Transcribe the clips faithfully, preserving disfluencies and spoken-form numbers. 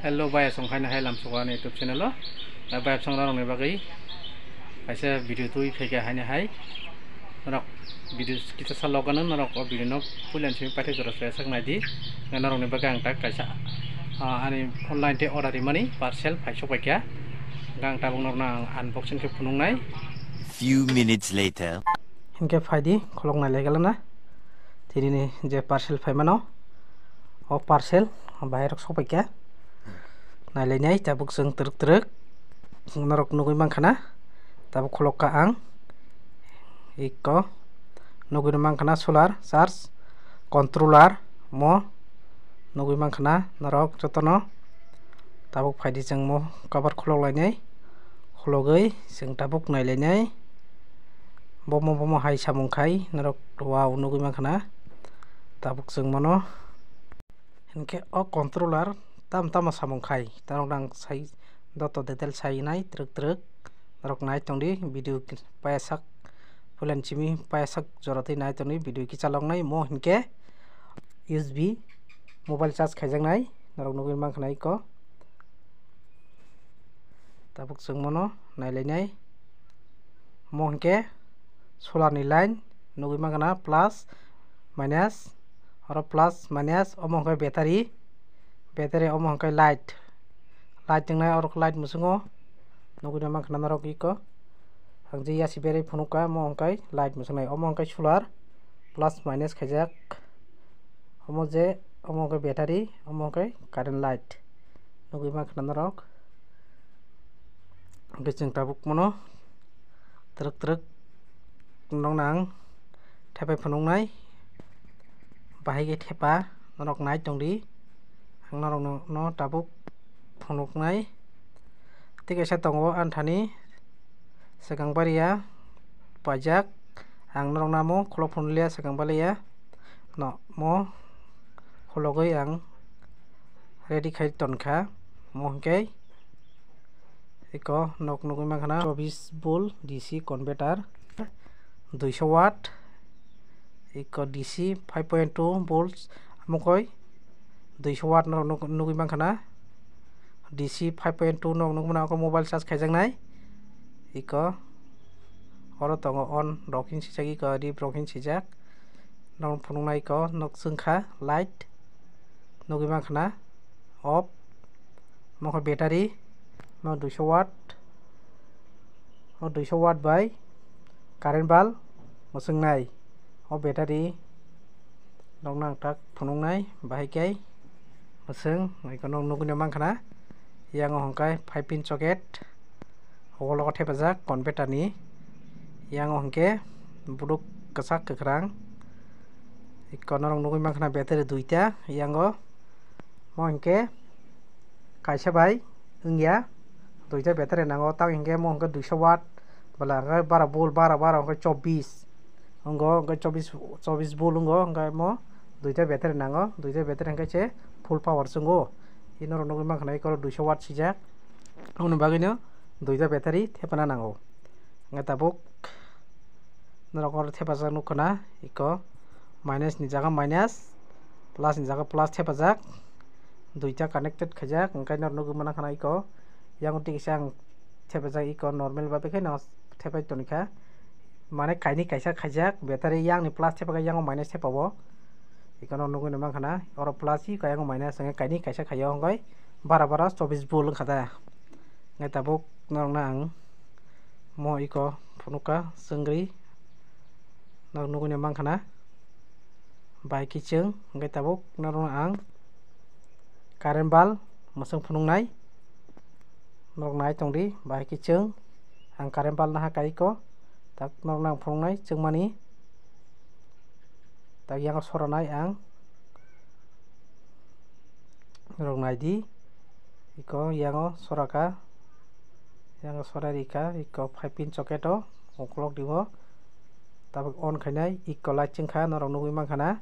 Hello, bai, asong haino hai lamsok ani YouTube channel o. Na bai, asong norok ni bagwi kaisa video twi phaikha haino hai. Norok video kisa sa logano norok o video no puilan simi paithak jora soya sak nai di. Na norok ni bagwi ang tak kaisa, ah, ani online te order rimani parcel phai sok paikha. Ang tabuk norokno ang unboxing khe phunuknai. Few minutes later. Hinkhe phai di, kholok nai lai gala na. Tini ni je parcel phai mano, o parcel bahai rok sok paikha. Nailainai tabuk chwng twrwk twrwk norok nugwi mankha na. Tabuk kholok kha ang. Iko nugwi mankha na solar charge controller mo nugwi mankha na norok jotono. Tabuk phaidi chwng mo cover kholok lainai, khologwi chwng tabuk nailainai. Bomo bomo hai samung khai norok wow nugwi mankha na. Tabuk chwng mano. Hinkhe o controller tam tamo samung khai, norok nang sai joto detail sai nai twrwk twrwk. Norok nai tongdi video ki-, payasak puilan simi payasak jora twi nai tongdi video kichaloknai mo hinkhe U S B mobile charge khaijaknai norok nugwi mankha na iko. Tabuk chwng mano nailainai. Omo hinkhe solar ni line nugwi mankha na plus minus, oro plus minus, omo hinkhe battery, battery omo hinkhe light, light tongnai oro light muchungo nugwi mankha na norok iko. Ang je yasi berwi phunukha omo hinkhe light muchungnai, omo hinkhe solar plus minus khaijak. Omo je, omo hinkhe battery, omo hinkhe current light. Nugwi mankha na norok. Hinkhe chwng tabuk mano twrwk twrwk norokno ang thepai phunuknai. Bahai khe thepa norok nai tongdi. Ang norokno tabuk phunuknai. Tei kaisa tongo ani thani swkang baria paijak. Ang norokno amo kholok phunukliya, swkang baliya. No, mo khologwi ang ready khai tonkha. Mo hinkhe iko nok nugwi mankha na chobbish volt D C converter, duiso watt, iko D C five point two volts, amokoi duiso watt norok nuk-, nugwi mankha na. D C five point two nok nukmano, oko mobile charge khaijaknai. Iko oro tongo on rok hin sijak, iko rip rok hin sijak. Nok phunuknai iko nok chwngkha light nugwi mankha na off. Mokho battery no duiso watt, o duiso watt bai current bulb mwswngnai. O battery rok nang tak phunuknai bahai khe mwswng, iko nok nugwi no mankha na. Yang o hwnkhe five pin socket, o logo thepajak converter ni. Yang o hwnkhe buduk kwchak kwkhwrang, iko norok nugwi mankha na battery duita. Yang o mo hwnkhe kaisa bai wngya, duita battery nango, tamo hinkhe mo hinkhe duiso watt, bwla hinkhe bara bul, bara, bara hinkhe chobbish wngo, hinkhe chobbish, chobbish bul wngo, hinkhe mo duita battery nango, duita battery hinkhe se full power chwngo. Ino rok nugwi mankha na eko duiso watt sijak, aboni bagwino duita battery thepana nango. Hinkhe tabuk norok oro thepajak nukha na, eko minus ni jaga minus, plus ni jaga plus thepajak, duita connected khaijak, hinkhe norok nugwi mankha na eko yang twi kisa ang thepajak, eko normal babe khe no thepai tonikha, mane kainwi kaisa khaijak battery, yang ni plus thepakha, yang o minus thepao, eko norok nugwi mankha na oro plus hi khe yang o minus, hinkhe kainwi kaisa khaio, hinkhe bara bara chobbish volt wngkha da. Hinkhe tabuk norokno ang mo eko phunukha chwngri. Norok nugwi mankha na bai kichwng, hinkhe tabuk norokno ang current bulb mwswng phunuknai. Norok nai tongdi, bai kichwng ang current bulb naha kaiko, tak norokno ang phunuknai chwngmani. Tak yang soranai ang. Norok naidi, iko yango soraka, yango sorai rika, iko five pin socket o ukolok dibo. Tabuk on khainai, iko light chwngkha, norok nugwi mankha na,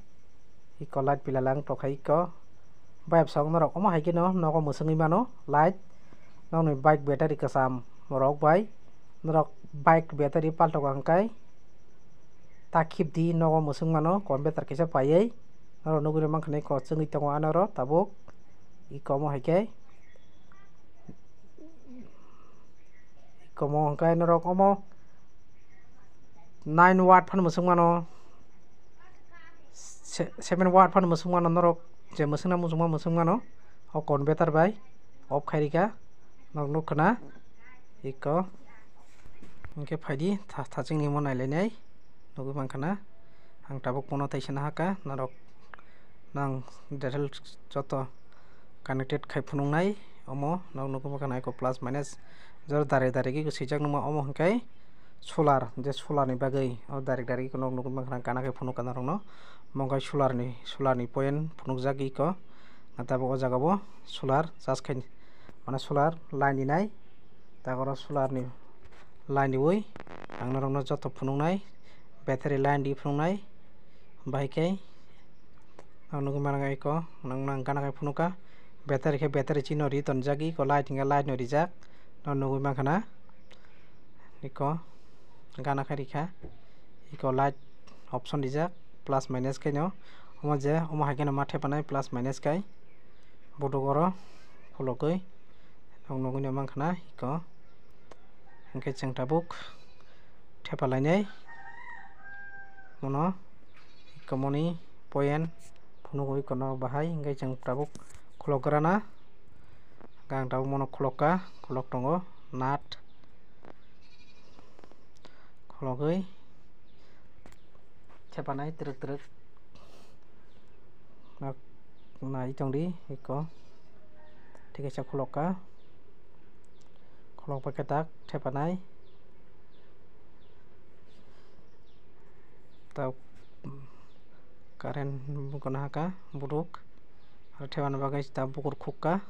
iko light pilala wng tokha iko. Bayap song norok omo hai kheno nogo mwswngwi mano light, nokni bike battery kwcham rok bai norok bike battery paltogo hwnkhe. Ta khibdi nogo mwswk mano, computer kaisa paiwi norok nugwi mankha na iko chwngwi tongo anoro tabuk. Iko omo hai khe Komo hwnkhe norok omo nine watt phano mwswk mano, se-, seven watt phano mwswk mano norok, je mwswkna muchungma mwswk mano, o converter bai off khai rikha, norok nukha na iko. Hwnkhe phaidi tha-, thachingni omo nailainai nugwi mankha na, ang tabuk pono taisa nahakha norok. Nang detail joto connected khai phunuknai, omo nog nugwi mankha na iko plus minus jora direct direct iko swijak nukma. Omo hwnkhe solar, je solar ni bagwi o direct direct iko nog nugwi mankha na gana khai phunukha norokno. Omo hwnkhe solar ni, solar ni point phunukjak iko, tabuk o jaga o solar charge khai, mane solar line rinai, tak oro solar ni line riwi ang norokno joto phunuknai, battery line di phunuknai. Bahai khe ang nugwi mano iko, nang, nang gana khai phunukha. Battery khe battery chino ri tonjak, iko light hwnkhe light no rijak. No nugwi mankha na iko gana khai rikha, iko light option rijak, plus minus khaino. Omo je, omo hai kheno ma thepanai plus minus khai. Bodok oro phologwi ang nugwi no mankha na iko. Hwnkhe chwng tabuk thepalainai mono, iko moni point phunukgwi kono bahai, hwnkhe chwng tabuk khulok grana. Hwnkhe ang tabuk mono khulokka, khulok tongo nut, khulogwi thepanai twrwk twrwk. Nok nai tongdi iko. Thik kaisa khulokka. Khulok bai khe tak thepanai. Tok current buko nahaka buduk. Aro thepana bagwi ta bukur khukka.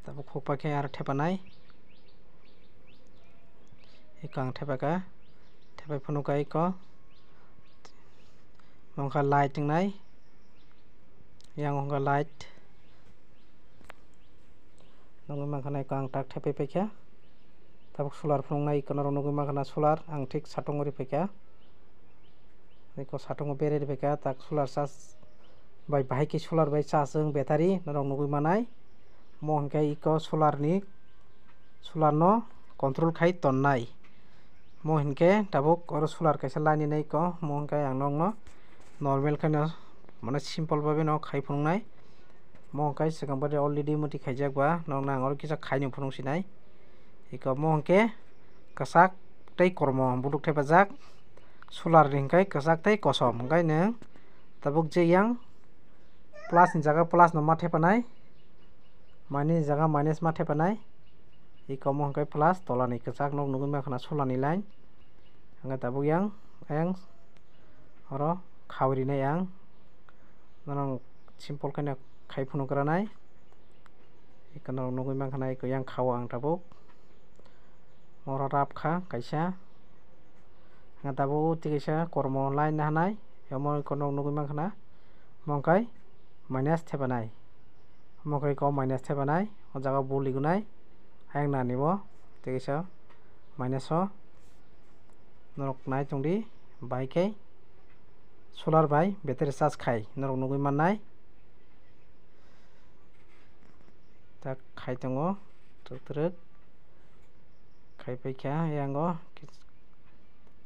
Tabuk khukpai khe aro thepanai. Iko ang thepaka. Thepai phunukha iko. Mokha light wngnai. Yang wngkha light. Nugwi mankha na iko ang tak thepai paikha. Tabuk solar phunuknai iko norok nugwi mankha na solar ang thik satung ori paikha. Iko satungo bereri paikha tak solar charge bai bahai khe solar bai charge wng battery norok nugwi manai. Mo hwnkhe iko solar ni, solar no control khai tonnai. Mo hinkhe tabuk oro solar kaisa line nai ko, mo hinkhe ang nokno normal khe no, mane simple babe no khai phunuknai. Mo hinkhe swkang bari already muti khaijak ba, nokno ang oro kisa khaini phunuk sinai. Iko mo hinkhe kwchak tei kormo buduk thepajak, solar ni hinkhe kwchak tei kosom, hinkhe nwng tabuk je yang plus ni jaga plus no ma thepanai, minus ni jaga minus ma thepanai. Iko mo hwnkhe plus tola ni kwchak nok nugwi mankha na solar ni line. Hwnkhe tabuk yang, yang oro khawi rinai ang. Norok simple khe no khai phunuk granai. Iko norok nugwi mankha na iko yang khao ang tabuk. Oro rap kha kaisa. Hwnkhe tabuk tei kaisa kormo line hanai. Omo iko nok nugwi mankha na. Mo hwnkhe minus thepanai. Omo khe iko minus thepanai, o jaga bul rigunai, ayang nani bo, tei kaisa minus o norok nai tongdi, bai khe solar bai battery charge khai norok nugwi mannai. Tak khai tongo twrwk twrwk, khai paikha yango.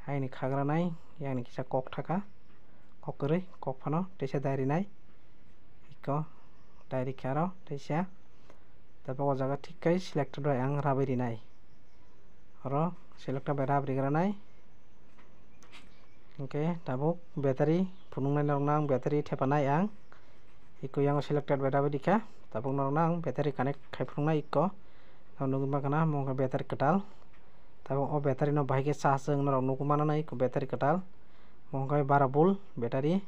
Haini khagra nai, yang ni kisa kok thaka, kok kwrwi, kok phano teisa dairy nai, iko dairy khe aro teisa. Tabuk o jaga thik khe selected bai ang rabai rinai, oro selected bai rab rigra nai. Hwnkhe tabuk battery phunuknai norokno ang battery thepanai ang, iko yang selected bai rabai rikha. Tabuk norokno ang battery connect khai phunuknai iko, ang nugwi mankha na omo wngkha battery kwtal. Tabuk o battery no bahai khe charge wng norok nugwi mano na iko battery kwtal. Mo hwnkhe bara bul battery.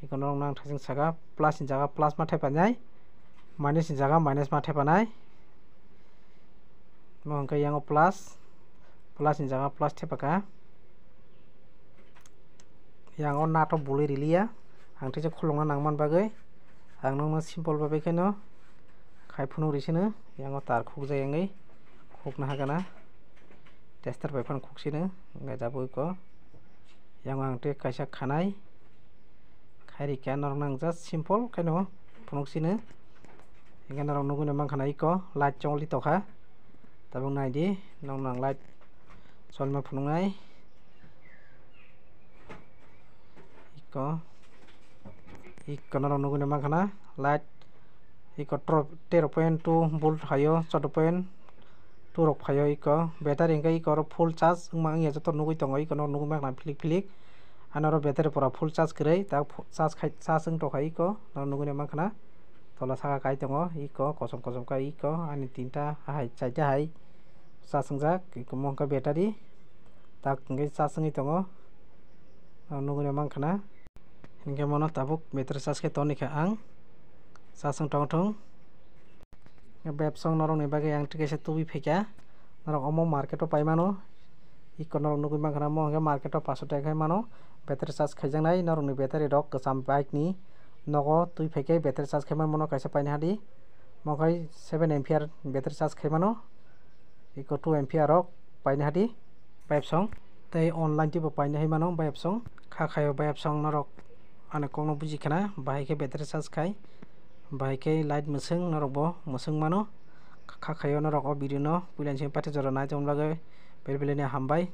Iko norok nang thajeng saka plus ni jaga plus ma thepanai, minus ni jaga minus ma thepanai. Mo hwnkhe yango plus, plus ni jaga plus thepaka. Yango nato bului riliya. Ang teisa khulukna nangman bagwi ang nokno simple babai kheno khai phunuk ri sino, yango tar khukjak wngwi khukna hakana tester bai phano khuk sino, wngkha tabuk iko yango ang tei kaisa khanai khai rikha norokno ang just simple khaino phunuk sino, hwnkhe norok nugwino mankha na iko light choli tokha. Tabuk nai di, nong nang light cholma phunuknai. Iko, iko norok nugwi mankha na light, iko tro-, tero point two volt phaio, chaudo point two rok phaio iko. Battery hwnkhe iko oro full charge wngma wngya joto nugwi tongo, iko norok nugwi mankha na philik philik. Ano oro battery pura full charge kwrwi, ta phu-, charge khai, charge wng tongkha iko, norok nugwi mankha na. Tola saka kai tongo, iko kosom kosom kai iko, ani tinta hai chaita hai. Charge wngjak, iko mo wngkha battery, tak hwnkhe charge wngwi tongo, ang nugwi mankha na. Hinkhe mono tabuk battery charge khe tonikha ang, charge wng tongthung. Bebsong norokni bagwi ang twi kaisa tubui phaikha, norok omo market o paimano, iko norok nugwi mankha na, mo hwnkhe market o paso taka khai mano, battery charge khaijaknai norokni battery rok kwcham bike ni nogo twi phaikhe battery charge khai mano, mono kaisa paina hadi, mo khai seven ampere battery charge khai mano. Iko two ampere rok paina hadi, bebsong. Tei online teibo paina hai mano bebsong. Kha khaio bebsong norok ani kokno buji khana, bahai khe battery charge khai, bahai khe light mwswng norokbo mwswng mano. Kha khaio norok o video no puila ni simi paithak jora nai tongmani bagwi belai belai ni hambai.